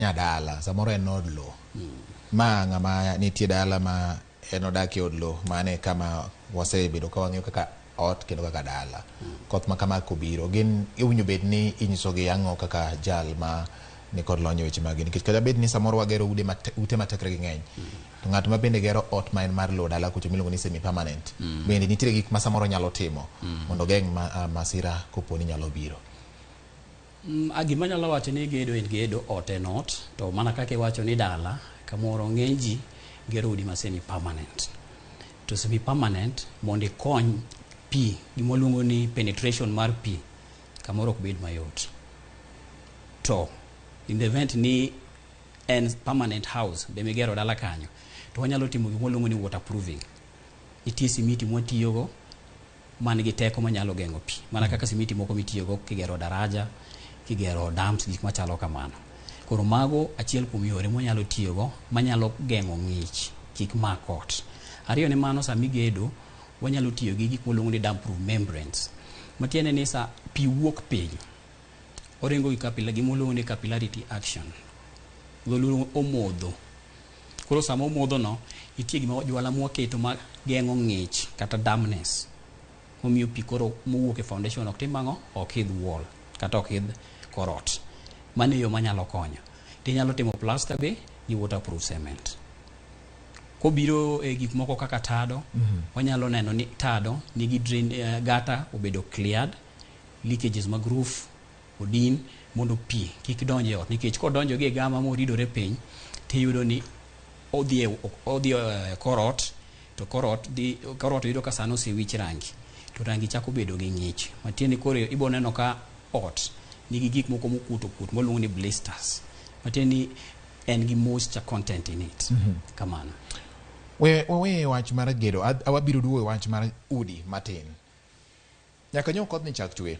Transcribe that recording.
Nyadala samoro en od lowo ma ng'ama nitie dala ma en odak e od lowo, mane kama wasebedo ka wang'iyo kaka ot kendo kaka dala. Koth ma kama kobiro, gin iwinjo bed ni inyisogi ang'o kaka jal ma nikod lony e weche magi? Nikech kata bed ni samoro wagero ude mate, ute ma tekregi ng'eny, to ng'at ma bende gero ot ma en mar lowo dala kucho miluongo ni semi permanent, bende nitiere gik ma samoro nyalo timo mondo ogeng' masira kopo ni nyalo biro. Gima anyalo wacho ni gedo en gedo, ot en ot, to mana kaka iwacho ni dala, kamoro ng'eny ji gero udi ma semi permanent. To semi permanent, mondo ikony pi, gima waluongo ni penetration mar pi, kamoro ok bed mayot. To in the event ni en permanent house be migero dala kanyo, to wanyalo timo gima waluongo ni waterproofing. Nitie simiti mwatiyogo man gi teko manyalo geng'o pi, mana kaka simiti moko mitiyogo kigero daraja, kigero dams, gik machalo kamano. Koro mago achiel kuom yore mwanyalo tiyogo manyalo geng'o ng'ich kik mak ot. Ariyo ne mano, sama igedo, wanyalo tiyo gi gik mwaluongo ni damp proof membranes, matiende ni sa pi wuok piny, oringo gi capillary, gima waluongo ni capillarity action, dholuo omodho. Koro sama omodho no, nitie gima jwala mwaketo ma geng'o ng'ich kata dampness, momiyo pi koro mowuok e foundation ok tim ang'o? Ok idh wall kata ok idh kor ot. Mano e yo manyalo konyo. Tinyalo timo plaster be gi waterproof cement. Kobiro e gik moko kaka tado, wanyalo neno ni tado nigi drain, gutter obedo cleared, leakages mag roof odin mondo pi kik donj e ot, nikech kodonjo gi e gama moridore piny, tiyudo ni odhi e kor ot, to kor ot dhi kor ot yudo ka sano osewich rangi, to rangi chako bedo gi ng'ich, matiende koro ibo neno ka ot nigi gik moko mokuot okuot mwaluongo ni blisters, matiende ni en gi moisture content in it. Kamano. We wawe wach mar gedo, wabiro duogo e wach mar udi matin. Nyaka nyo kodhni chak chwe.